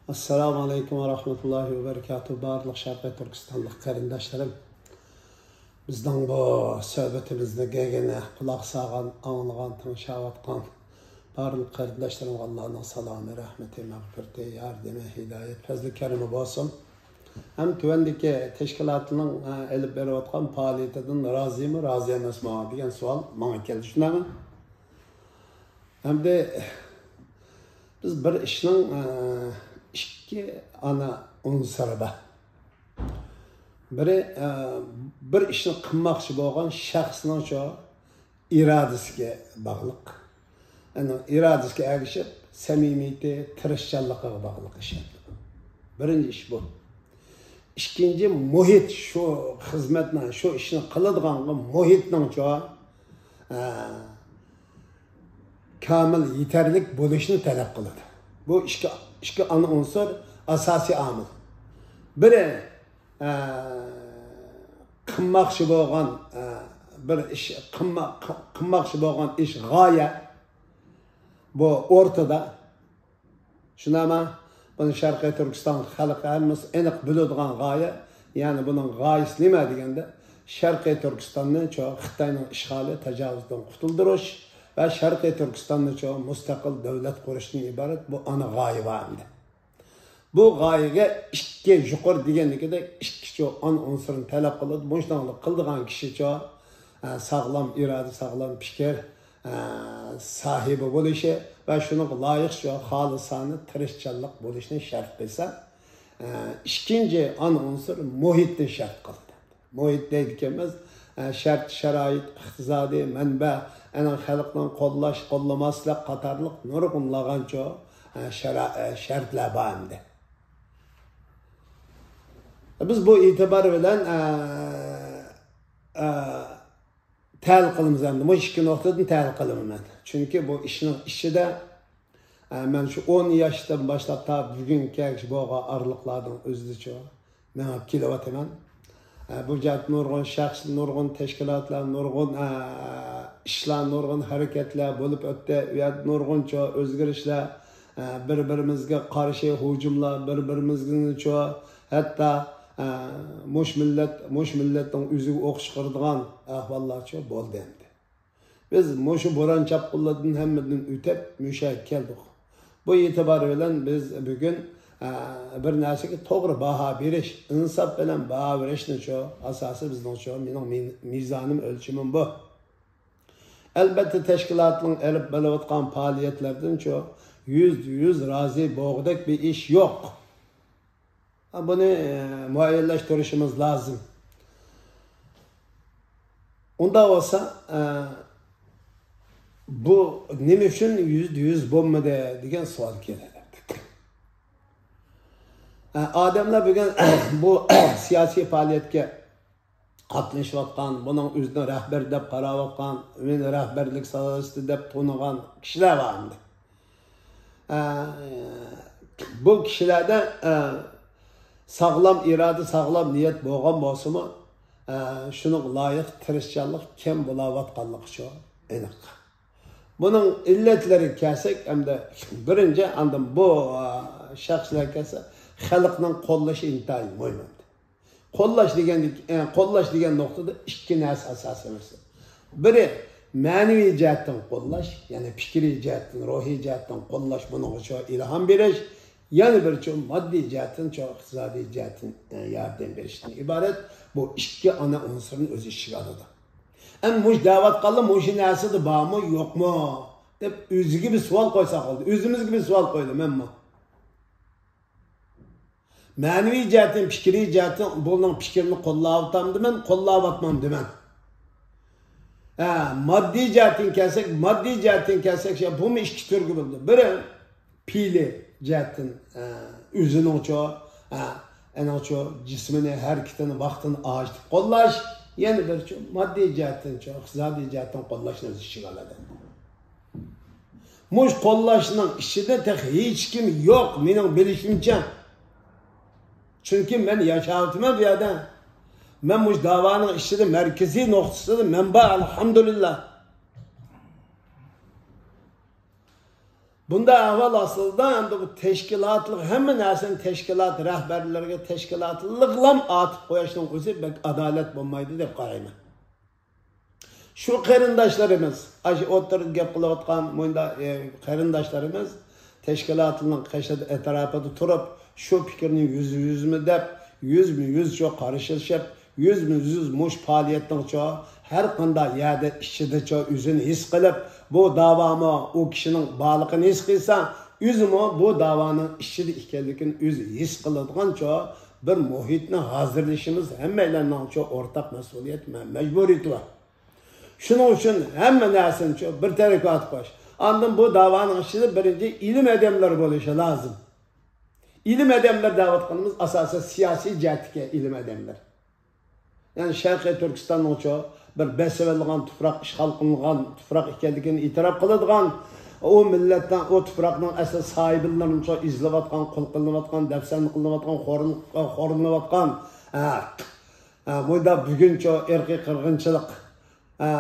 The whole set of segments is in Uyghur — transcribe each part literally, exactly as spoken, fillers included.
ئەسسالامۇ ئەلەيكۇم ۋە رەھمەتۇللاھى ۋە بەرىكاتۇھ. بارلىق شەرقىي تۈركىستانلىق قېرىنداشلىرىم، بىزنىڭ بۇ سۆھبىتىمىزنى گەگىنە قۇلاق سالغان، ئاڭلىغان، تىڭشاۋاتقان بارلىق قېرىنداشلىرىمغا ئاللانىڭ سالامى، رەھمىتى، مەغپىرىتى، ياردىمى، ھىدايەت، پەزلى، كەرىمى بولسۇن. ھەم تۆۋەندىكى تەشكىلاتنىڭ، ئە، ئېلىپ بېرىۋاتقان پائالىيىتىدىن رازىمۇ، رازى ئەمەسمۇ دېگەن سوئال ماڭا كەلدى، شۇنداقمۇ؟ ئەمدى بىز بىر ئىشنىڭ، ئە، ئىككى ئانا ئۇنسۇرى بار. بىرى، ئە، بىر ئىشنى قىلماقچى بولغان شەخسنىڭ شۇ ئىرادىسىگە باغلىق. ئۇنىڭ ئىرادىسىگە ئەگىشىپ، سەمىمىيىتى، تىرىشچانلىقىغا باغلىق ئىش. بىرىنچى ئىش بۇ. ئىككىنچى، مۇھىت، شۇ خىزمەتنى، شۇ ئىشنى قىلىدىغانغا مۇھىتنىڭچۇ، ئە، كامىل، يېتەرلىك بولۇشنى تەلەپ قىلىدۇ. بۇ ئىككى، ئىككى ئانا ئۇنسۇر ئاساسىي ئامىل. بىرى، ئە، قىلماقچى بولغان، ئە، بىر ئىش، قىلما-، قىلماقچى بولغان ئىش، غايە، بۇ ئورتىدا. شۇنداقمۇ؟ بۇنى شەرقىي تۈركىستان خەلقى ھەممىسى ئېنىق بىلىدىغان غايە. يەنى بۇنىڭ غايىسى نېمە دېگەندە، شەرقىي تۈركىستاننى شۇ خىتاينىڭ ئىشغالى، تاجاۋۇزىدىن قۇتۇلدۇرۇش ۋە شەرقىي تۈركىستاننى شۇ مۇستەقىل دۆلەت قۇرۇشتىن ئىبارەت بۇ ئانا غايە بار ئەمدى. بۇ غايىگە ئىككى، يۇقىرى دېگەندىكىدەك ئىككى شۇ ئانا ئۇنسۇرنى تەلەپ قىلىدۇ. مۇشۇنداقلا قىلىدىغان كىشى شۇ، ئە، ساغلام ئىرادە، ساغلام پىكىر، ئە، ساھىبى بولۇشى ۋە شۇنىڭغا لايىق شۇ خالىسانە تىرىشچانلىق بولۇشنى شەرت قىلسا، ئە، ئىككىنچى ئانا ئۇنسۇر مۇھىتنى شەرت قىلدى. مۇھىت دەيدىكەنمىز، ئە، شەرت، شارائىت، ئىقتىسادىي مەنبە، ئەنە خەلقنىڭ قوللاش، قوللىماسلىق قاتارلىق نۇرغۇنلىغانچۇ، ئە، شارا-، ئە، شەرتلەر بار ئەمدى. بىز بۇ ئېتىبار بىلەن، ئە، ئە، تەھلىل قىلىمىز ئەمدى. مۇشۇ ئىككى نۇقتىدىن تەھلىل قىلىمەن مەن. چۈنكى بۇ ئىشنىڭ ئىچىدە، ئە، مەن شۇ ئون ياشتىن باشلاپ تا بۈگۈنگىچە بولغان ئارىلىقلاردىن ئۆزىچە مېڭىپ كېلىۋاتىمەن. ئە، بۇ جەھەتتە نۇرغۇن شەخس، نۇرغۇن تەشكىلاتلار، نۇرغۇن، ئە، ئىشلار، نۇرغۇن ھەرىكەتلەر بولۇپ ئۆتتى. ئۇ يەردە نۇرغۇنچە ئۆزگىرىشلەر، ئە، بىر-بىرىمىزگە قارشى ھۇجۇملار، بىر-بىرىمىزنىچۇ ھەتتا، ئە، مۇش مىللەت، مۇش مىللەتنىڭ ئۆزىگە ئوق چىقىرىدىغان ئەھۋاللارچۇ بولدى ئەمدى. بىز مۇشۇ بوران-چاپقۇنلاردىن ھەممىدىن ئۆتۈپ، مۇشۇ يەرگە كەلدۇق. بۇ ئېتىبار بىلەن بىز بۈگۈن، ئە، بىر نەرسىگە توغرا باھا بېرىش، ئىنساپ بىلەن باھا بېرىشنىچۇ ئاساسىي بىزنىڭچۇ، مېنىڭ مى-، مىزانىم، ئۆلچىمىم بۇ. ئەلبەتتە، تەشكىلاتنىڭ ئېلىپ بېرىۋاتقان پائالىيەتلەردىنچۇ يۈزدە يۈز رازى بولغۇدەك بىر ئىش يوق. بۇنى، ئە، مۇئەييەنلەشتۈرۈشىمىز لازىم. ئۇنداق بولسا، ئە، بۇ نېمە ئۈچۈن يۈزدە يۈز بولمىدى دېگەن سوئال كېلىدۇ. ئە، ئادەملەر بۈگۈن بۇ سىياسىي پائالىيەتكە قاتنىشىۋاتقان، بۇنىڭ ئۆزىنى رەھبەر دەپ قاراۋاتقان، ئۆزىنى رەھبەرلىك ساھەسىدە دەپ تونۇغان كىشىلەر بار ئەمدى. ئە، بۇ كىشىلەردە، ئە، ساغلام ئىرادە، ساغلام نىيەت بولغان بولسىمۇ، ئە، شۇنىڭغا لايىق تىرىشچانلىق كەم بولاۋاتقانلىقى شۇ ئېنىق. بۇنىڭ ئىللەتلىرىگە كەلسەك، ئەمدى بىرىنچى، ئاندىن بۇ، ئە، شەخسلەر كەلسە، خەلقنىڭ قوللىشى ئىنتايىن مۇھىم. قوللاش دېگەن، ئە، قوللاش دېگەن نۇقتىدا ئىككى نەرسە ئاساسىي مەسىلە. بىرى، مەنىۋى جەھەتتىن قوللاش، يەنى پىكرىي جەھەتتىن، روھىي جەھەتتىن قوللاش، بۇنىڭغا شۇ ئىلھام بېرىش. يەنە بىرى شۇ ماددىي جەھەتتىن، شۇ ئىقتىسادىي جەھەتتىن، ئە، ياردەم بېرىشتىن ئىبارەت. بۇ ئىككى ئانا ئۇنسۇرنى ئۆز ئىچىگە ئالىدۇ. ئەمما مۇشۇ دەۋاتقانلار مۇشۇ نەرسىدە بارمۇ، يوقمۇ دەپ ئۆزىگە بىر سوئال قويسا بولدى. ئۆزىمىزگە بىر سوئال قويىلى، مەنمۇ. مەنىۋى جەھەتتىن، پىكرىي جەھەتتىن بۇنىڭ پىكرىنى قوللاۋاتامدىمەن، قوللاۋاتمامدىمەن؟ ھە، ماددىي جەھەتتىن كەلسەك، ماددىي جەھەتتىن كەلسەك، شۇ، بۇمۇ ئىككى تۈرگە بۆلىدۇ. بىرى، پېئىلىي جەھەتتىن، ئە، ئۆزىنىڭچۇ، ئە، ئەنىڭچۇ جىسمىنى، ھەرىكىتىنى، ۋاقتىنى ئاجىتىپ قوللاش، يەنە بىرچۇ ماددىي جەھەتتىنچۇ، ئىقتىسادىي جەھەتتىن قوللاشنى ئۆز ئىچىگە ئالىدۇ. مۇشۇ قوللاشنىڭ ئىچىدە تېخى ھېچكىم يوق، مېنىڭ بىلىشىمچە. چۈنكى مەن ياشاۋاتىمەن بۇ يەردە. مەن مۇشۇ داۋانىڭ ئىچىدە، مەركىزىي نۇقتىسىدا مەن بار، ئەلھەمدۇلىللا. بۇنداق ئەھۋال ئاستىدا ئەمدى بۇ تەشكىلاتلىق، ھەممە نەرسىنى تەشكىلات رەھبەرلىرىگە تەشكىلاتلىقلام ئارتىپ قويۇشنىڭ ئۆزى بەك ئادالەت بولمايدۇ دەپ قارايمەن. شۇ قېرىنداشلىرىمىز، ئاشۇ ئوتتۇرىدا گەپ قىلىۋاتقان مۇنداق، ئە، قېرىنداشلىرىمىز تەشكىلاتنىڭ قېشىدا، ئەتراپىدا تۇرۇپ، شۇ پىكىرنى يۈزمۇ يۈزمۇ دەپ، يۈزمۇ يۈزچۇ قارشىلىشىپ، يۈزمۇ يۈز مۇشۇ پائالىيەتنىڭچۇ ھەر قانداق يەردە ئىچىدىچۇ ئۆزىنى ھېس قىلىپ، بۇ داۋامۇ ئۇ كىشىنىڭ بارلىقىنى ھېس قىلسا، ئۆزىمۇ بۇ داۋانىڭ ئىچىدە ئىكەنلىكىنى ئۆزى ھېس قىلىدىغانچۇ بىر مۇھىتنى ھازىرلىشىمىز ھەممەيلەننىڭچۇ ئورتاق مەسئۇلىيەت، مە-، مەجبۇرىيىتى بار. شۇنىڭ ئۈچۈن ھەممە نەرسىنىچۇ بىر تەرەپكە ئاتىپ قويۇش. ئاندىن بۇ داۋانىڭ ئىچىدە بىرىنچى ئىلىم ئادەملىرى بولۇشى لازىم. ئىلىم ئادەملىرى دەۋاتقىنىمىز ئاساسەن سىياسىي جەھەتتىكى ئىلىم ئادەملىرى. يەنى شەرقىي تۈركىستاننىڭچۇ بىر بېسىۋېلىنغان تۇپراق، ئىشغال قىلىنغان تۇپراق ئىكەنلىكىنى ئېتىراپ قىلىدىغان، ئۇ مىللەتنىڭ، ئۇ تۇپراقنىڭ ئەسلى ساھىبلىرىنىچۇ ئېزىلىۋاتقان، قۇل قىلىنىۋاتقان، دەپسەندە قىلىنىۋاتقان، خورلىنىپ، خورلىنىۋاتقان، ھە، ھە، مۇنداق بۈگۈنچۇ ئىرقىي قىرغىنچىلىق، ئە،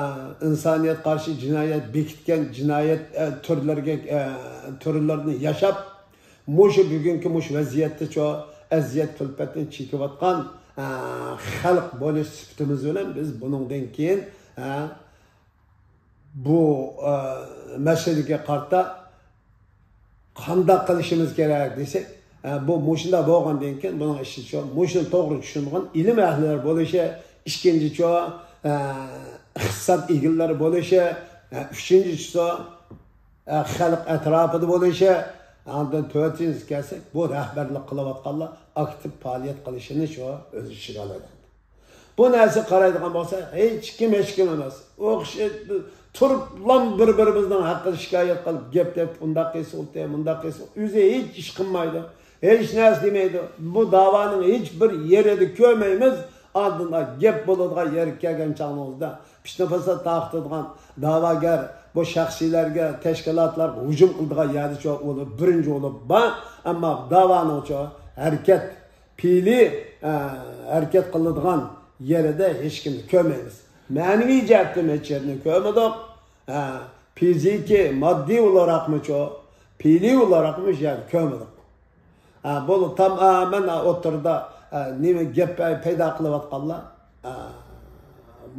ئىنسانىيەت قارشى جىنايەت بېكىتكەن جىنايەت، ئە، تۈرلىرىگە، ئە، تۈرلىرىنى ياشاپ، مۇشۇ بۈگۈنكى مۇشۇ ۋەزىيەتتىچۇ ئەزىيەت كۈلپەتنى چېكىۋاتقان، ئە، خەلق بولۇش سۈپىتىمىز بىلەن بىز بۇنىڭدىن كېيىن، ئە، بۇ، ئە، مەسىلىگە قارىتا قانداق قىلىشىمىز كېرەك دېسەك، ئە، بۇ مۇشۇنداق بولغاندىن كېيىن بۇنىڭ ئىچىدىچۇ مۇشۇنى توغرا چۈشىنىدىغان ئىلىم ئەھلىلەر بولۇشى، ئىككىنچىچۇ، ئە، ئىقتىساد ئىگىلىرى بولۇشى، ئە، ئۈچىنچىسى، ئە، خەلق ئەتراپىدا بولۇشى، ئاندىن تۆتىنچىسى كەلسەك، بۇ رەھبەرلىك قىلىۋاتقانلار ئاكتىپ پائالىيەت قىلىشىنى شۇ ئۆز ئىچىگە ئالىدۇ. بۇ نەرسە قارايدىغان بولسا، ھېچكىم، ھېچكىم ئەمەس. ئۇ كىشى تۇرۇپلام بىر-بىرىمىزنىڭ ھەققىدە شىكايەت قىلىپ، گەپ، گەپ، ئۇنداق قىلسا ئۇلتى، مۇنداق قىلسا، ئۆزى ھېچ ئىش قىلمايدۇ. ھېچ نەرسە دېمەيدۇ. بۇ داۋانىڭ ھېچ بىر يېرىدە كۆرمەيمىز. ئاندىن گەپ بولىدىغان يەرگە كەلگەن چاغىمىزدا، پىتنە-پاسات تارقىتىدىغان داۋاگەر، بۇ شەخسلەرگە، تەشكىلاتلارغا ھۇجۇم قىلىدىغان يەردىچۇ ئۇلار بىرىنچى بولۇپ بار. ئەمما داۋانىڭچۇ ھەرىكەت پېئىلىي، ئە، ھەرىكەت قىلىدىغان يېرىدە ھېچكىمنى كۆرمەيمىز. مەنىۋى جەھەتتىن ھېچ يەرنى كۆرمىدۇق. ئە، فىزىكىي، ماددىي ئولاراقمۇچۇ، پېئىلىي ئولاراقمۇ ھېچ يەرنى كۆرمىدۇق. ئە، بۇ تامامەن ئوتتۇرىدا، ئە، نېمە گەپ پەي-، پەيدا قىلىۋاتقانلار، ئە،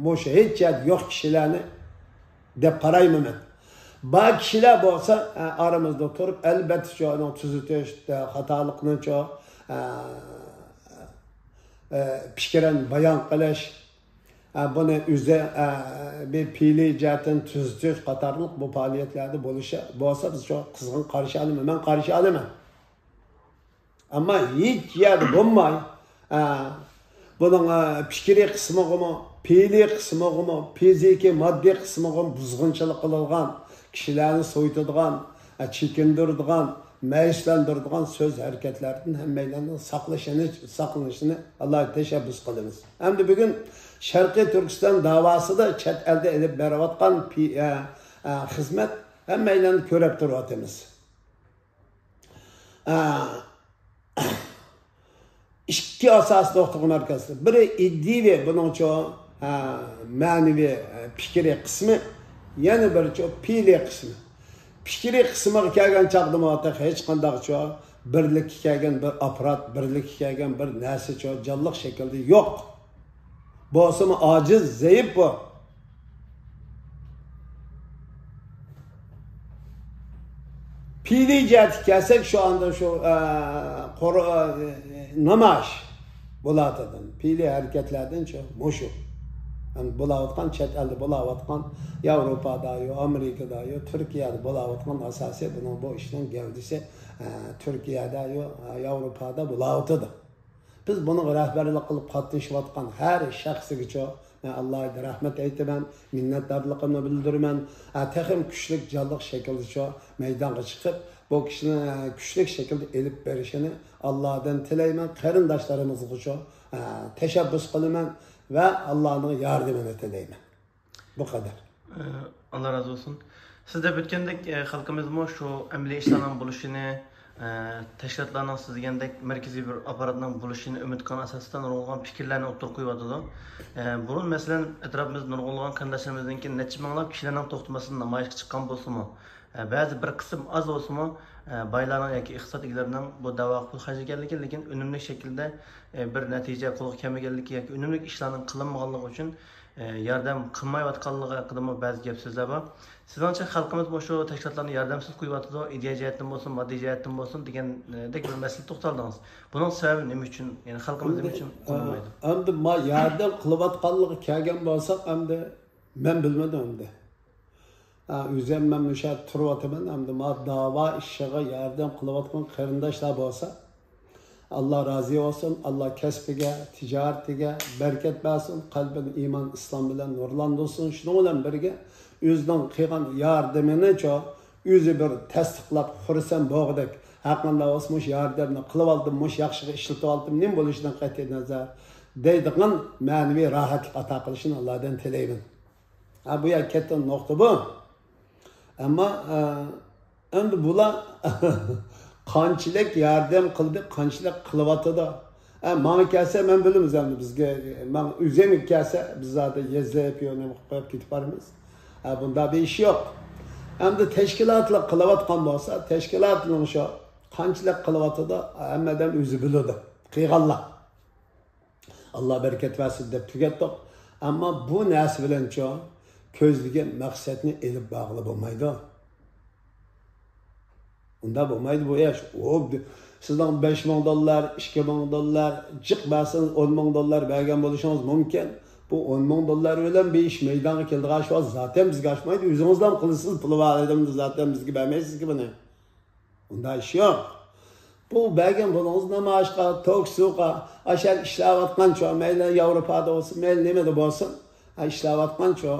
مۇشۇ ھېچ يەردە يوق كىشىلەرنى دەپ قارايمەن مەن. بار كىشىلەر بولسا، ئە، ئارىمىزدا تۇرۇپ، ئەلۋەتتە، شۇ ئۇنىڭ تۈزىتىش، ئە، خاتالىقنىچۇ، ئە، ئە، پىكرەن بايان قىلىش، ئە، بۇنى ئۆزى، ئە، بىر پېئىلىي جەھەتتىن تۈزىتىش قاتارلىق بۇ پائالىيەتلەردە بولۇشى بولسا، بىز شۇ قىزغىن قارشى ئالىمەن، مەن قارشى ئالىمەن. ئەمما ھېچ يەردە بولماي، ئە، بۇنىڭ، ئە، پىكرىي قىسمىغىمۇ، پېئىلىي قىسمىغىمۇ، فىزىكىي، ماددىي قىسمىغىمۇ بۇزغۇنچىلىق قىلىدىغان، كىشىلەرنى سويۇتىدىغان، ئە، چېكىندۈرىدىغان، مەيۈسلەندۈرىدىغان سۆز ھەرىكەتلەردىن ھەممەيلەننىڭ ساقلىشىنى، ساقلىنىشىنى ئالاھىدە تەشەببۇس قىلىمىز. ئەمدى بۈگۈن شەرقىي تۈركىستان داۋاسىدا چەت ئەلدە ئېلىپ بېرىۋاتقان پى-، ئە، ئە، خىزمەت ھەممەيلەن كۆرۈپ تۇرۇۋاتىمىز. ئە، ئىككى ئاساسىي نۇقتىغا مەركەزلىك. بىرى ئىدىيىۋى، بۇنىڭچۇ، ھە، مەنىۋى، ھە، پىكرىي قىسمى، يەنە بىرىچۇ پېئىلىي قىسمى. پىكرىي قىسمىغا كەلگەن چاغدىمۇ تېخى ھېچقانداقچۇ بىرلىككە كەلگەن بىر ئاپپارات، بىرلىككە كەلگەن بىر نەرسىچۇ جانلىق شەكىلدە يوق. بولسىمۇ ئاجىز، زەئىپ بۇ. پېئىلىي جەھەتكە كەلسەك، شۇ ئاندىن شۇ، ئە، قورا-، ئە، نامايىش بولاتىدۇ. پېئىلىي ھەرىكەتلەردىنچۇ مۇشۇ. يەنى بولاۋاتقان، چەت ئەلدە بولاۋاتقان، ياۋروپادا يو، ئامېرىكىدا يو، تۈركىيەدە بولاۋاتقان ئاساسىي بۇنىڭ، بۇ ئىشنىڭ گەۋدىسى، ئە، تۈركىيەدە يو، ياۋروپادا بولاۋاتىدۇ. بىز بۇنىڭغا رەھبەرلىك قىلىپ قاتنىشىۋاتقان ھەر شەخسىگىچۇ مەن ئالاھىدە رەھمەت ئېيتىمەن، مىننەتدارلىقىمنى بىلدۈرىمەن. ئە، تېخىمۇ كۈچلۈك، جانلىق شەكىلدىچۇ مەيدانغا چىقىپ، بۇ كىشىنى، ئە، كۈچلۈك شەكىلدە ئېلىپ بېرىشىنى ئاللادىن تىلەيمەن. قېرىنداشلىرىمىزغىچۇ، ئە، تەشەببۇس قىلىمەن ۋە ئاللانىڭ ياردىمىنى تىلەيمەن. بۇ قەدەر. ئاللا رازى بولسۇن. سىز دەپ ئۆتكەندەك، خەلقىمىزمۇ شۇ ئەمەلىي ئىشلارنىڭ بولۇشىنى، تەشكىلاتلارنىڭ، سىز دېگەندەك، مەركىزىي بىر ئاپپاراتنىڭ بولۇشىنى ئۈمىد قىلغان ئاساستا نۇرغۇنلىغان پىكىرلەرنى ئوتتۇرىغا قويۇۋاتىدۇ. بۇرۇن، مەسىلەن، ئەتراپىمىزدا نۇرغۇنلىغان قېرىنداشلىرىمىزدىن كېيىن نەچچە مىڭلاپ كىشىلەرنىڭ توختىماستىن نامايىشقا چىققان بولسىمۇ، ئە، بەزى بىر قىسىم ئاز بولسىمۇ، ئە، بايلارنىڭ ياكى ئىقتىساد ئىگىلىرىنىڭ بۇ دەۋاغا پۇل خەجلىگەنلىكى، لېكىن ئۈنۈملۈك شەكىلدە، ئە، بىر نەتىجە قولغا كەلمىگەنلىكى ياكى ئۈنۈملۈك ئىشلارنىڭ قىلىنمىغانلىقى ئۈچۈن، ئە، ياردەم قىلمايۋاتقانلىقى ھەققىدىمۇ بەزى گەپ سۆزلەر بار. سىزنىڭچە، خەلقىمىز مۇشۇ تەشكىلاتلارنى ياردەمسىز قويۇۋاتىدۇ، ئىدىيە جەھەتتىن بولسۇن، ماددىي جەھەتتىن بولسۇن دېگەندەك بىر مەسىلىگە توختالدىڭىز. بۇنىڭ سەۋەبى نېمە ئۈچۈن؟ يەنى خەلقىمىز نېمە ئۈچۈن قوللىمايدۇ؟ ئەمدى ما ياردەم قىلىۋاتقانلىقى كەلگەن بولساق، ئەمدى مەن بىلمىدىم ئەمدى. ھە، ئۆزۈم مەن مۇشۇ يەردە تۇرۇۋاتىمەن، ئەمدى ما داۋا ئىشىغا ياردەم قىلىۋاتقان قېرىنداشلار بولسا، ئاللا رازى بولسۇن، ئاللا كەسپىگە، تىجارىتىگە بەرىكەت بەرسۇن، قەلبىنى ئىمان، ئىسلام بىلەن نۇرلاندۇرسۇن. شۇنىڭ بىلەن بىرگە، ئۆزىنىڭ قىلغان ياردىمىنىچۇ ئۆزى بىر تەستىقلاپ، خۇرسەن بولغۇدەك، ھەقىقەتەن بولسا مۇشۇ ياردەمنى قىلىۋالدىم، مۇشۇ ياخشىغا ئىشلىتىۋالدىم، نېمە بولۇشىدىن قەتئىينەزەر، دەيدىغان مەنىۋى راھەتلىك ئاتا قىلىشىنى ئاللادىن تىلەيمەن. ھە، بۇ يەرگە كەتكەن نۇقتا بۇ. ئەمما، ئە، ئەمدى بۇلار قانچىلىك ياردەم قىلدى، قانچىلىك قىلىۋاتىدۇ. ئە، ماڭا كەلسە، مەن بىلىمىز ئەمدى بىزگە، ماڭا ئۆزۈمگە كەلسە، بىز زادى يېزىپ، يۆنۈپ قويۇپ كېتىپ بارىمىز. ئە، بۇنداق بىر ئىش يوق. ئەمدى تەشكىلاتلار قىلىۋاتقان بولسا، تەشكىلاتنىڭ شۇ قانچىلىك قىلىۋاتىدۇ، ھەممە ئادەم ئۆزى بىلىدۇ. قىلغانلار. ئاللا بەرىكەت بەرسۇن دەپ تۈگەتتۇق. ئەمما بۇ نەرسە بىلەنچۇ كۆزلىگەن مەقسەتنى ئېلىپ بارغىلى بولمايدۇ. ئۇنداق بولمايدۇ بۇ ئىش. ئۇ، سىزنىڭ بەش مىڭ دوللار، ئىككى مىڭ دوللار جىق بەرسىڭىز، ئون مىڭ دوللار بەرگەن بولۇشىڭىز مۇمكىن. بۇ ئون مىڭ دوللار بىلەن بىر ئىش مەيدانغا كېلىدىغان ئىش زاتەن بىزگە ئاشمايدۇ. ئۆزىڭىزلا قىلىسىز، پۇلى بار ئادەمدە زاتەن بىزگە بەرمەيسىزكى بۇنى. ئۇنداق ئىش يوق. بۇ بەرگەن پۇلىڭىز نامايىشقا، توك سۇغا، ئاشۇ يەردە ئىشلەۋاتقانچۇ، مەيلى ياۋروپادا بولسۇن، مەيلى نېمىدە بولسۇن، ھە، ئىشلەۋاتقانچۇ،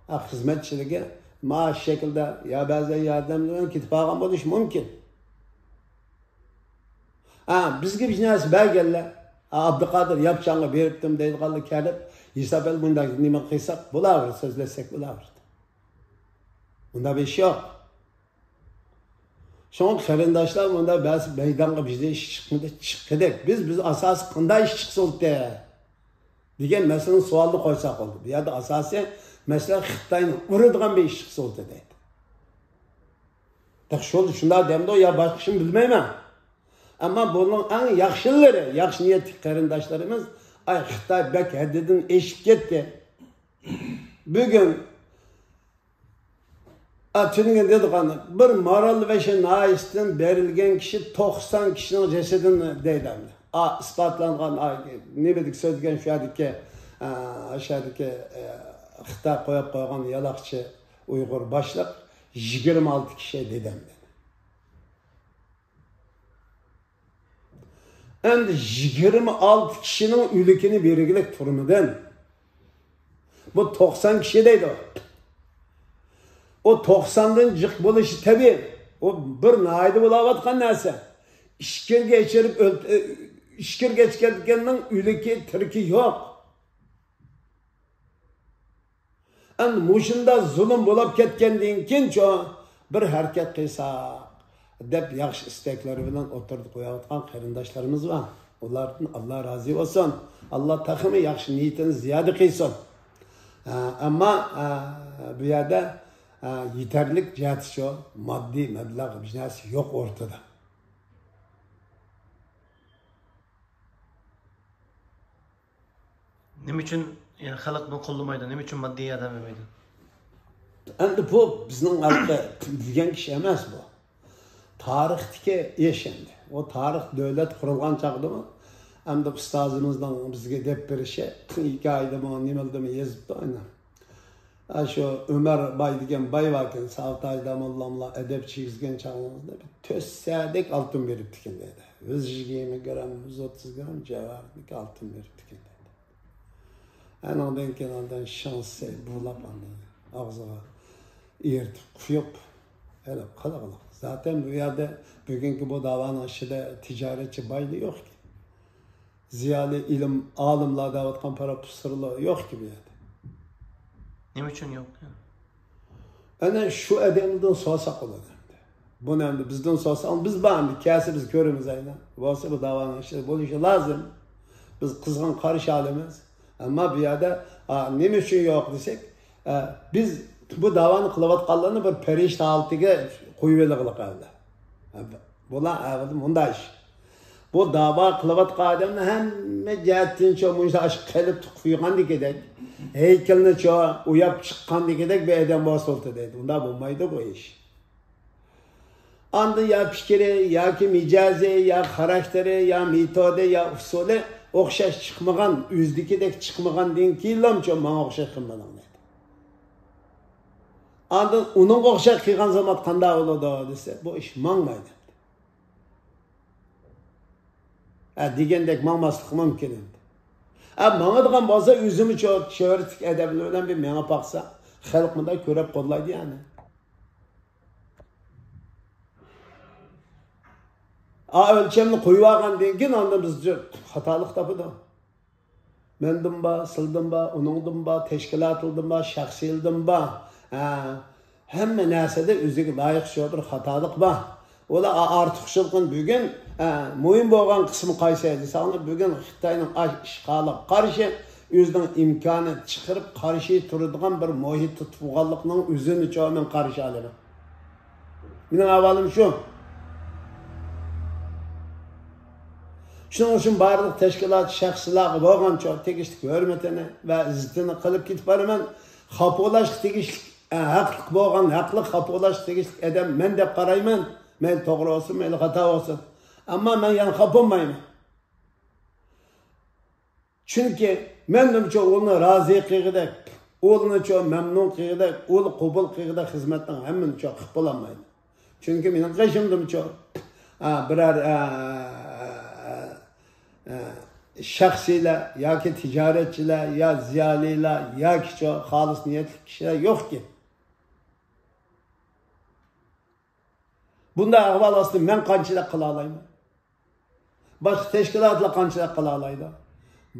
ھە، خىزمەتچىلىكى مائاش شەكلىدە يا بەزى ياردەم بىلەن كېتىپ قالغان بولۇشى مۇمكىن. ھە، بىزگە بىر نەرسە بەرگەنلەر، ھە، ئابدۇقادىر ياپچانغا بېرىپتىم دەيدىغانلار كېلىپ، ھېساب ئېلىپ مۇنداق نېمە قىلساق بولاۋېرىدۇ، سۆزلەشسەك بولاۋېرىدۇ. ئۇنداق بىر ئىش يوق. شۇڭا قېرىنداشلار، مۇنداق بەزى مەيدانغا بىزدە ئىش چىقمىدى، چىققىدەك. بىز، بىز ئاساسىي قانداق ئىش چىقسا بولدى دېگەن مەسىلىنى سوئالنى قويساق بولدى. بۇ يەردە ئاساسىي مەسىلە خىتاينى ئۇرىدىغان بىر ئىش چىقسا بولدى دەيدۇ. تېخى شۇ، شۇنداق دەمدۇ يا باشقا ئىشنى بىلمەيمەن. ئەمما بۇنىڭ ئەڭ ياخشىلىرى، ياخشى نىيەتلىك قېرىنداشلىرىمىز، ئاي خىتاي بەك ھەددىدىن ئېشىپ كەتتى. بۈگۈن ئا، تۈنۈگۈن دېدۇق ئانا، بىر مارالبېشى ناھىيەسىدىن بېرىلگەن كىشى توقسان كىشىنىڭ جەسىتىنى دەيدۇ ئەمدى. ئا، ئىسپاتلانغان، ئا، نېمىدىكى سۆزلىگەن شۇ يەردىكى، ئا، شۇ يەردىكى، ئا، خىتاي قويۇپ قويغان يالاقچى ئۇيغۇر باشلىق يىگىرمە ئالتە كىشى دېدى ئەمدى. ئەمدى يىگىرمە ئالتە كىشىنىڭ ئۆلۈكىنى بېرىگلىك تۈرمىدىن. بۇ توقسان كىشى دەيدۇ. ئۇ توقساندىن جىق بولۇشى تەبىئىي. ئۇ بىر ناھىيەدە بولاۋاتقان نەرسە. ئىچكىرىگە ئېچىرىپ ئۆلت-، ئىچكىرىگە ئېچىپ كەتكەننىڭ ئۆلۈكى، تىرىكى يوق. ئەمدى مۇشۇنداق زۇلۇم بولۇپ كەتكەندىن كېيىنچۇ، بىر ھەرىكەت قىلساق دەپ ياخشى ئىستەكلىرى بىلەن ئوتتۇرىدا قويۇۋاتقان قېرىنداشلىرىمىز بار. ئۇلاردىن ئاللا رازى بولسۇن. ئاللا تېخىمۇ ياخشى نىيىتىنى زىيادە قىلسۇن. ئە، ئەمما، ئە، بۇ يەردە، ئە، يېتەرلىك جەھەتتىچۇ ماددىي مەبلەغ بىر نەرسە يوق ئورتىدا. نېمە ئۈچۈن، يەنى خەلق بۇنى قوللىمايدۇ؟ نېمە ئۈچۈن ماددىي ياردەم بەرمەيدۇ؟ ئەمدى بۇ بىزنىڭ ھەقتە دېگەن كىشى ئەمەس بۇ. تارىختىكى ئىش ئەمدى. ئۇ تارىخ دۆلەت قۇرۇلغان چاغدىمۇ، ئەمدى ئۇستازىمىزنىڭ بىزگە دەپ بېرىشى، ھېكايىدىمۇ، نېمىدىمۇ يېزىپتۇ ئانا. ئاشۇ ئۆمەر باي دېگەن باي باركەن، ساۋۇت ھاجى داموللاملار ئەدەپ كىيگۈزگەن چاغلىرىڭىزدا بىر تۆت سەدەك ئالتۇن بېرىپتىكەن دەيدۇ. يۈز يىگىرمە گرام، يۈز ئوتتۇز گرام جەۋھەردىكى ئالتۇن بېرىپتىكەن دەيدۇ. ئانىڭدىن كېيىن ئاندىن شىڭسەي بۇلاپ ئاندىن ئاغزىغا ئېرىتىپ قۇيۇپ، ھېلى قىلىغلىق. زاتەن بۇ يەردە بۈگۈنكى بۇ داۋانىڭ ئىچىدە تىجارەتچى بايلار يوق ئىكەن. زىيالىي ئىلىم، ئالىملار دەۋاتقان پروفېسسورلار يوقكى بۇ يەردە. نېمە ئۈچۈن يوق؟ ئەنە شۇ ئادەمدىن سورىساق بولىدۇ ئەمدى. بۇنى ئەمدى بىزدىن سورىساق، بىز بار ئەمدى، كەلسە بىز كۆرىمىز ئەينەن. بولسا بۇ داۋانىڭ ئىچىدە بولۇشى لازىم. بىز قىزغىن قارشى ئالىمىز. ئەمما بۇ يەردە، ئا، نېمە ئۈچۈن يوق دېسەك، ئە، بىز بۇ داۋانى قىلىۋاتقانلارنى بىر پەرىشتە ھالىتىگە قويۇۋېلىغلىق ئەۋلى. بۇلار ئەۋلى مۇنداق ئىش. بۇ داۋا قىلىۋاتقان ئادەمنى ھەممە جەھەتتىن شۇ مۇشۇ ئاشۇ قېلىپ تۇقۇپ يىغاندىكىدەك، ھەيكەلنى شۇ ئوياپ چىققاندىكىدەك بىر ئادەم بولسا بولدى دەيدۇ. ئۇنداق بولمايدۇ بۇ ئىش. ئاندىن يا پىكرى، ياكى مىجەزى، يا خاراكتېرى، يا مېتودى، يا ئۇسۇلى ئوخشاش چىقمىغان، ئۆزىدىكىدەك چىقمىغاندىن كېيىنلامچۇ ماڭا ئوخشاش قىلمىدىڭ دەيدۇ. ئاندىن ئۇنىڭغا ئوخشاش قىلغان زامات قانداق بولىدۇ دېسە، بۇ ئىش ماڭمايدۇ. ھە، دېگەندەك ماڭماسلىقى مۇمكىن ئەمدى. ھە، ماڭىدىغان بولسا ئۆزىمۇ چۆ-، شۆھرەتلىك ئادەملەر بىلەن بىر مېڭىپ باقسا، خەلق مۇنداق كۆرۈپ قوللايدۇ يەنى. ئا، ئۆلچەمنى قويۇۋالغاندىن كېيىن ئاندىن بىز خاتالىق تاپىدۇ. مەندىن بار، سىلدىن بار، ئۇنىڭدىن بار، تەشكىلاتىدىن بار، شەخسىيلىدىن بار. ھە، ھەممە نەرسىدە ئۆزىگە لايىق شۇ بىر خاتالىق بار. ئۇلار ئا-، ئارتۇقچىلىقىنى بۈگۈن، ھە، مۇھىم بولغان قىسمى قايسى دېسەڭلار، بۈگۈن خىتاينىڭ ئاش-، ئىشغالىغا قارشى ئۆزىنىڭ ئىمكانىنى چىقىرىپ قارشى تۇرىدىغان بىر مۇھىت تۇتۇپ بولغانلىقىنىڭ ئۆزىنىچۇ مەن قارشى ئالىمەن. مېنىڭ ئەھۋالىم شۇ. شۇنىڭ ئۈچۈن بارلىق تەشكىلات، شەخسلەرگە بولغان چوڭ تېگىشلىك ھۆرمىتىنى ۋە ئىززىتىنى قىلىپ كېتىپ بارىمەن. خاپا بولۇشقا تېگىشلىك، ئە، ھەقلىق بولغان، ھەقلىق خاپا بولۇشقا تېگىشلىك ئادەم مەن دەپ قارايمەن. مەيلى توغرا بولسۇن، مەيلى خاتا بولسۇن. ئەمما مەن يەنە خاپا بولمايمەن. چۈنكى مەندىنچۇ ئۇنى رازى قىلغۇدەك، ئۇنىچۇ مەمنۇن قىلغۇدەك، ئۇنى قوبۇل قىلغۇدەك خىزمەتنىڭ ھەممىنىچۇ قىلىپ بولالمايمەن. چۈنكى مېنىڭ قېشىمدىمچۇ، ئا، بىرەر، ئا، ئا، شەخسىيلەر ياكى تىجارەتچىلەر يا زىيالىيلار ياكىچۇ خالىس نىيەتلىك كىشىلەر يوقكەن. بۇنداق ئەھۋال ئاستىدا مەن قانچىلىك قىلالايمەن؟ باشقا تەشكىلاتلار قانچىلىك قىلالايدۇ؟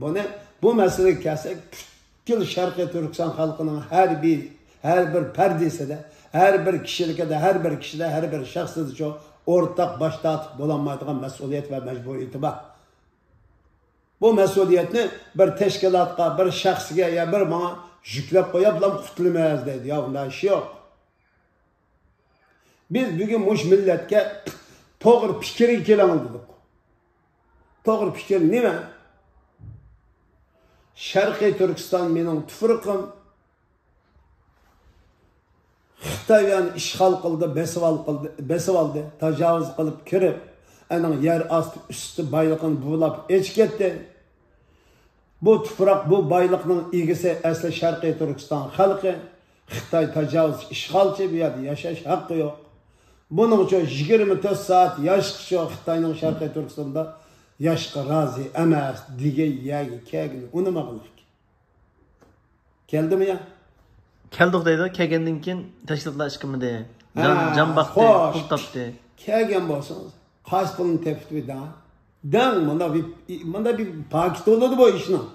بۇنى، بۇ مەسىلىگە كەلسەك، پۈتكۈل شەرقىي تۈركىستان خەلقىنىڭ ھەر بىر، ھەر بىر پەردىسىدە، ھەر بىر كىشىلىكىدە، ھەر بىر كىشىدە، ھەر بىر شەخسىدىچۇ ئورتاق باش تارتىپ بولالمايدىغان مەسئۇلىيەت ۋە مەجبۇرىيىتى بار. بۇ مەسئۇلىيەتنى بىر تەشكىلاتقا، بىر شەخسكە يا بىر ماڭا يۈكلەپ قويۇپلا قۇتۇلىمىز دەيدۇ. يا، ئۇنداق ئىش يوق. بىز بۈگۈن مۇشۇ مىللەتكە توغرا پىكىرگە كېلىڭ دېدۇق. توغرا پىكىر نېمە؟ شەرقىي تۈركىستان مېنىڭ تۇپرىقىم. خىتاي ئۇنى ئىشغال قىلدى، بېسىۋال-، قىلدى، بېسىۋالدى، تاجاۋۇز قىلىپ كىرىپ، ئۇنىڭ يەر ئاستى، ئۈستى بايلىقىنى بۇلاپ ئېچىپ كەتتى. بۇ تۇپراق، بۇ بايلىقنىڭ ئىگىسى ئەسلى شەرقىي تۈركىستان خەلقى. خىتاي تاجاۋۇزچى، ئىشغالچى، بۇ يەردە ياشاش ھەققى يوق. بۇنىڭچۇ يىگىرمە تۆت سائەت ياشقىچۇ خىتاينىڭ شەرقىي تۈركىستاندا ياشقا رازى ئەمەس دېگەن يەرگە كەلگىلى ئۇنىمىغلىق. كەلدىمۇ يا؟ كەلدۇق دەيدۇ، كەلگەندىن كېيىن تەشكىلاتلار ئىش قىلمىدى. جان، ھە، جان باقتى، خوش. پۇل تاپتى. كەلگەن بولسىڭىز، قايسى پۇلنى تېپىپ دەڭ. دەڭ، مانا بىر، مانا بىر پاكىتى بولىدۇ بۇ ئىشنىڭ.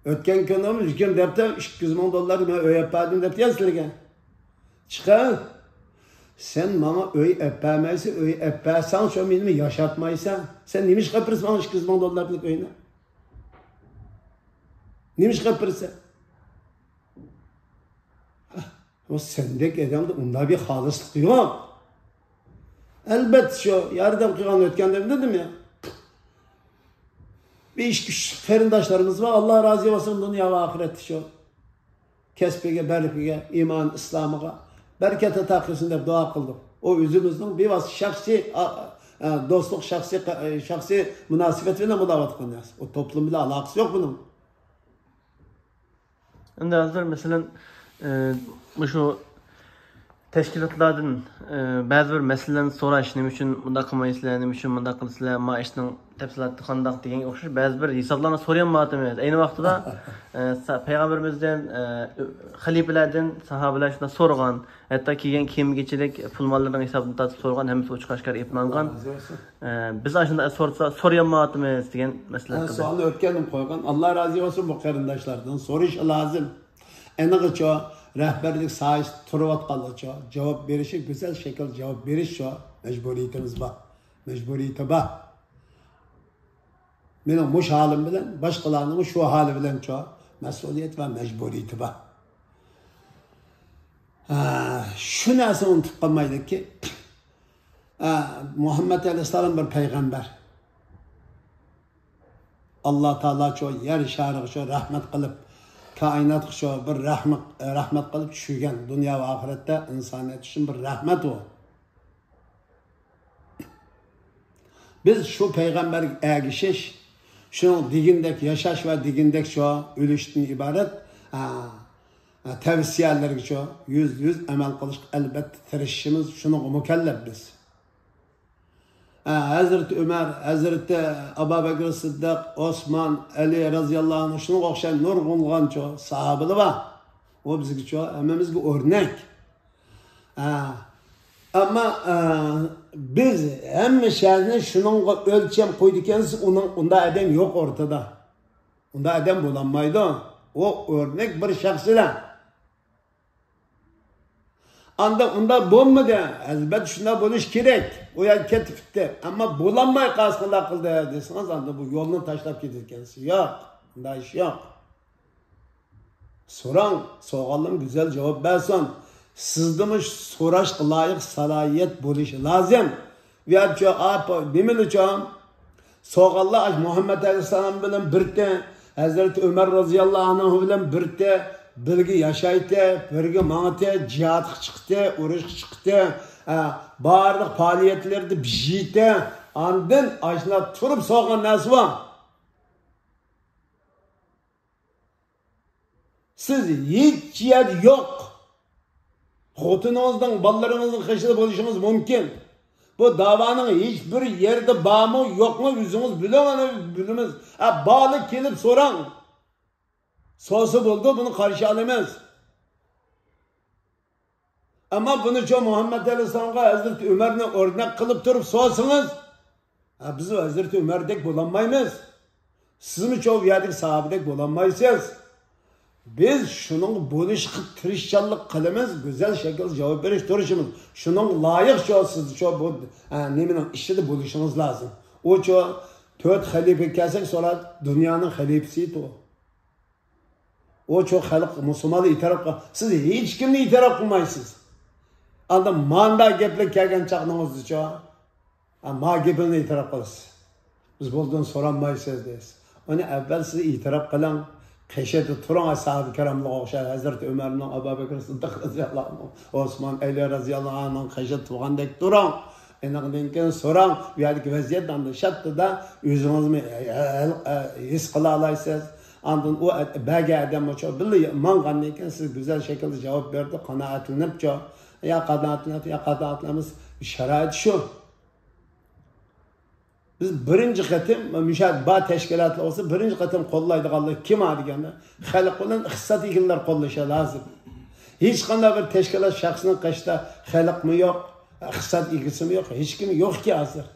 ئۆتكەن كۈنى يۈز يىگىرمە دەپتۇ، ئىككى يۈز مىڭ دوللار مەن ئۆي ئەپ بەردىم دەپتۇ يا سىلەرگە. چىقىڭ. سەن ماڭا ئۆي ئەپ بەرمەيسەن، ئۆي ئەپ بەرسەڭ شۇ مېنى ياشاتمايسەن. سەن نېمە ئىش قىلىپ بېرىسەن ماڭا ئىككى يۈز مىڭ دوللارلىق ئۆينى؟ نېمە ئىش قىلىپ بېرىسەن؟ ئۇ سەندەك ئادەمدە ئۇنداق بىر خالىسلىق يوق. ئەلبەتتە، شۇ ياردەم قىلغان ئۆتكەندە دېدىم يا. بىر ئىككى ئۈچ قېرىنداشلىرىمىز بار، ئاللا رازى بولسۇن دۇنيا ۋە ئاخىرەتتە شۇ كەسپىگە، بەرىكىگە، ئىمان ئىسلامىغا بەرىكەت ئاتا قىلسۇن دەپ دۇئا قىلدۇق. ئۇ ئۆزىمىزنىڭ بىۋاسىتە شەخسىي، ئا، ئا، دوستلۇق، شەخسىي، شەخسىي مۇناسىۋەت بىلەن بولاۋاتقان نەرسە. ئۇ توپلۇم بىلەن ئالاقىسى يوق بۇنىڭ. ئەمدى ھازىر، مەسىلەن، ئى، مۇشۇ تەشكىلاتلاردىن، ئى، بەزى بىر مەسىلىلەرنى سوراش، نېمە ئۈچۈن مۇنداق قىلمايسىلەر، نېمە ئۈچۈن مۇنداق قىلىسىلەر، ما ئىشنىڭ تەپسىلاتى قانداق دېگەنگە ئوخشاش بەزى بىر ھېسابلارنى سورىيالمايۋاتىمىز. ئەينى ۋاقتىدا، ئى، سا-، پەيغەمبىرىمىزدىن، ئى، خەلىپىلەردىن، ساھابىلەر شۇنداق سورىغان، ھەتتا كىيگەن كىيىم-كېچەك، پۇل-ماللىرىنىڭ ھېسابىنى تارتىپ سورىغان، ھەممىسى ئوچۇق-ئاشكارا ئېيتلانغان. ئە، بىز ئاشۇنداق سورىسا، سورىيالمايۋاتىمىز دېگەن مەسىلە ھە، ھەققىدە. سوئالنى ئۆتكەندىن قويغان. ئاللا رازى بولسۇن بۇ قېرىنداشلاردىن. سورىشى لازىم. ئېنىقىچۇ، رەھبەرلىك ساھەسىدە تۇرۇۋاتقانلارچۇ، جاۋاب بېرىشى، گۈزەل شەكىلدە جاۋاب بېرىشچۇ مەجبۇرىيىتىمىز بار. مەجبۇرىيىتى بار. مېنىڭ مۇشۇ ھالىم بىلەن باشقىلارنىڭ شۇ ھالى بىلەنچۇ مەسئۇلىيەت ۋە مەجبۇرىيىتى بار. ئە، شۇ نەرسىنى ئۇنتۇپ قالمايلىكى، ئە، مۇھەممەد ئەلەيھىسسالام بىر پەيغەمبەر. ئاللا تائالا شۇ يەر شارىغا شۇ رەھمەت قىلىپ، كائىناتقا شۇ بىر رەھمەت، رەھمەت قىلىپ چۈشۈرگەن، دۇنيا ۋە ئاخىرەتتە ئىنسانىيەت ئۈچۈن بىر رەھمەت ئۇ. بىز شۇ پەيغەمبەرگە ئەگىشىش، شۇنىڭ دېگىنىدەك ياشاش ۋە دېگىنىدەك شۇ ئۆلۈشتىن ئىبارەت، ئە، ئە، تەۋسىيەلىرىگە شۇ يۈزدە يۈز ئەمەل قىلىشقا ئەلۋەتتە تىرىشىشىمىز، شۇنىڭغا مۇكەللەپ بىز. ئە، ھەزرىتى ئۆمەر، ھەزرىتى ئابابەكرى سىددىق، ئوسمان، ئەلى رەزىياللاھۇ ئەنھۇ، شۇنىڭغا ئوخشاش نۇرغۇنلىغان شۇ ساھابىلار بار. ئۇ بىزگە شۇ ھەممىمىزگە ئۆرنەك. ئە، ئەمما، ئە، بىز ھەممە شەرتنى شۇنىڭغا ئۆلچەم قويىدىكەنسىز، ئۇنىڭ، ئۇنداق ئادەم يوق ئورتىدا. ئۇنداق ئادەم بولالمايدۇ. ئۇ ئۆرنەك بىر شەخسلا. ئاندىن ئۇنداق بولمىدى. ئەلۋەتتە شۇنداق بولۇش كېرەك. ئۇ يەرگە كېتىپ كېتىپتۇ. ئەمما بولالماي قالسا قانداق قىلدى دېسىڭىز، ئاندىن بۇ يولنى تاشلاپ كېتىدىكەنسىز. ياق، ئۇنداق ئىش يوق. سوراڭ، سورىغانلىرىم گۈزەل جاۋاب بەرسۇن. سىزدىمۇ سوراشقا لايىق سالاھىيەت بولۇشى لازىم. بۇيەرچۇ، ئاپا، نېمىلىچۇ؟ سورىغانلار ئاشۇ مۇھەممەد ئەلەيھىسسالام بىلەن بىرتى، ھەزرىتى ئۆمەر رازىياللاھۇ ئەنھۇ بىلەن بىرتى، بىرگە ياشايتتى، بىرگە ماڭىتتى، جىھادقا چىقتى، ئۇرۇشقا چىقتى، ئە، بارلىق پائالىيەتلىرىدە بىژىيتتى. ئاندىن ئاشۇنداق تۇرۇپ سورىغان نەرسە بار. سىز ھېچ يەردە يوق. خوتۇنىڭىزنىڭ، بالىلىرىڭىزنىڭ قېشىدا بولۇشىڭىز مۇمكىن. بۇ داۋانىڭ ھېچ بىر يېرىدە بارمۇ، يوقمۇ، ئۆزىڭىز بىلىڭ، ئەنە بىلىمىز. ئە، بالىلار كېلىپ سوراڭ. سورىسا بولىدۇ، بۇنى قارشى ئالىمىز. ئەمما بۇنىچۇ مۇھەممەد ئەلەيھىسسالامغا ھەزرىتى ئۆمەرنى ئۆرنەك قىلىپ تۇرۇپ سورىسىڭىز، ھە، بىز ھەزرىتى ئۆمەردەك بولالمايمىز. سىزمۇچۇ ئۇ يەردىكى ساھابىدەك بولالمايسىز. بىز شۇنىڭغا بولۇشقا تىرىشچانلىق قىلىمىز، گۈزەل شەكىلدە جاۋاب بېرىش تىرىشىمىز. شۇنىڭغا لايىق شۇ سىزچۇ بۇ، ھە، نېمىنىڭ ئىچىدە بولۇشىڭىز لازىم. ئۇچۇ تۆت خەلىپە كەلسەك سورا دۇنيانىڭ خەلىپىسى ئىدى ئۇ. ئۇچۇ خەلق مۇسۇلمانلار ئېتىراپ قىل-، سىز ھېچكىمنى ئېتىراپ قىلمايسىز. ئاندىن ماندا گەپلەر كەلگەن چاغنىڭىزدىچۇ، ھە، ما گېپىڭىزنى ئېتىراپ قىلىسىز. بىز بولدىن سورالمايسىز دەيسىز. ئۇنى ئەۋۋەل سىز ئېتىراپ قىلىڭ. قېشىدا تۇرۇڭ، ساھابە كىراملارغا ئوخشاش، ھەزرىتى ئۆمەرنىڭ، ئەبۇ بەكرى سىددىق رەزىياللاھۇ ئەنھۇ، ئوسمان، ئەلى رەزىياللاھۇ ئەنھۇنىڭ قېشىدا تۇرغاندەك تۇرۇڭ. ئېنىقىدىن كېيىن سوراڭ، بۇ يەردىكى ۋەزىيەت ئاندىن شەتتىدە ئۆزىڭىزمۇ ھېس قىلالايسىز. ئاندىن ئۇ بەرگەن ئادەم ئۇچۇ بىللە ماڭغاندىن كېيىن سىز گۈزەل شەكىلدە جاۋاب بېرىدۇ، قانائەتلىنىپچۇ. يا قانائەتلىنىپ، يا قانائەتلەنمەس، شارائىت شۇ. بىز بىرىنچى قېتىم، مۇشۇ بار تەشكىلاتلار بولسا، بىرىنچى قېتىم قوللايدىغانلار كىم ھە دېگەندە، خەلق بىلەن ئىقتىساد ئىگىلىرى قوللىشى لازىم. ھېچقانداق بىر تەشكىلات شەخسنىڭ قېشىدا خەلقمۇ يوق، ئىقتىساد ئىگىسىمۇ يوق، ھېچكىم يوقكى ھازىر.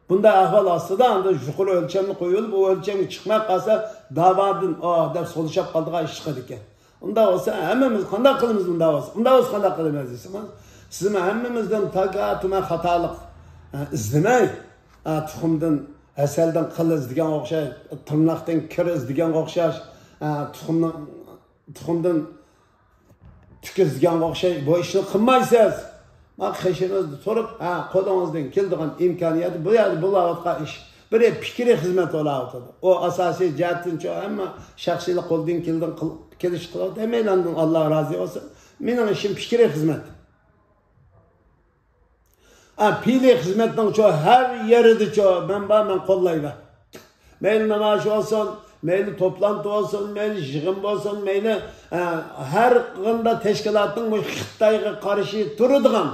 بۇنداق ئەھۋال ئاستىدا ئاندىن يۇقىرى ئۆلچەمنى قويۇۋېلىپ، ئۇ ئۆلچەمگە چىقماي قالسا، داۋادىن، ئاھ، دەپ سولىشاپ قالىدىغان ئىش چىقىدىكەن. ئۇنداق بولسا، ھەممىمىز قانداق قىلىمىز ئۇنداق بولسا؟ ئۇنداق بولسا قانداق قىلىمىز دېسىڭىز، سىزمۇ ھەممىمىزدىن تاكا تۈمەن خاتالىق، ئە، ئىزدىمەي، ئە، تۇخۇمدىن ھەسەلدىن قىل ئىزدىگەنگە ئوخشاش، تىرناقتىن كىر ئىزدىگەنگە ئوخشاش، ئە، تۇخۇمنىڭ، تۇخۇمدىن تۈك ئىزدىگەنگە ئوخشاش بۇ ئىشنى قىلمايسىز. ما قېشىڭىزدا تۇرۇپ، ھە، قولىڭىزدىن كېلىدىغان ئىمكانىيەت بۇ يەردە بولۇۋاتقان ئىش. بىر پىكرىي خىزمەت بولۇۋاتىدۇ. ئۇ ئاساسىي جەھەتتىن شۇ، ئەمما شەخسىيلىك قولدىن كېلىدىغان قىل-، كېلىش قىلىۋاتىدۇ. ھەممەيلەندىن ئاللا رازى بولسۇن. مېنىڭ ئىشىم پىكرىي خىزمەت. ئا، پېئلىي خىزمەتنىڭ شۇ ھەر يېرىدە شۇ مەن بار، مەن قوللايمەن. مەيلى نامايىش بولسۇن، مەيلى توپلانتى بولسۇن، مەيلى يىغىن بولسۇن، مەيلى، ئە، ھەر قانداق تەشكىلاتنىڭ مۇشۇ خىتايغا قارشى تۇرىدىغان،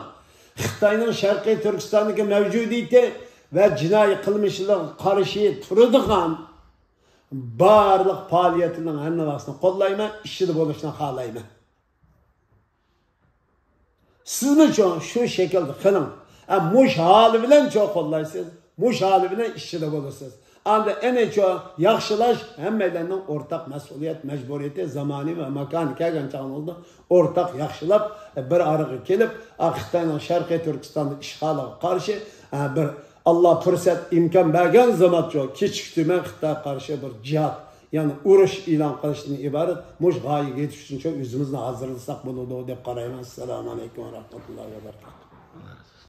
خىتاينىڭ شەرقىي تۈركىستاندىكى مەۋجۇدىيىتى ۋە جىنايى قىلمىشلىرىغا قارشى تۇرىدىغان بارلىق پائالىيەتلىرىنىڭ ھەممىسىنى قوللايمەن، ئىچىدە بولۇشنى خالايمەن. سىزمۇ شۇ، شۇ شەكىلدە قىلىڭ. ئە، مۇش ھالى بىلەن شۇ قوللايسىز، مۇش ھالى بىلەن ئىچىدە بولىسىز. ئاندىن ئەنە شۇ ياخشىلاش ھەممەيلەننىڭ ئورتاق مەسئۇلىيەت، مەجبۇرىيىتى، زامانى ۋە ماكانى كەلگەن چاغىڭىزدا ئورتاق ياخشىلاپ، بىر ئارىغا كېلىپ، ئا، خىتاينىڭ شەرقىي تۈركىستاندا ئىشغالىغا قارشى، ئا، بىر ئاللا پۇرسەت، ئىمكان بەرگەن زامانچۇ كېچىكتۈرمەي خىتايغا قارشى بىر جىھاد يەنى ئۇرۇش ئېلان قىلىشتىن ئىبارەت مۇشۇ غايىگە يېتىش ئۈچۈن شۇ ئۆزىمىزنى ھازىرلىساق بولىدۇ دەپ قارايمەن. ئەسسالامۇ ئەلەيكۇم ۋە رەھمەتۇللاھى ۋە بەرىكاتۇھ.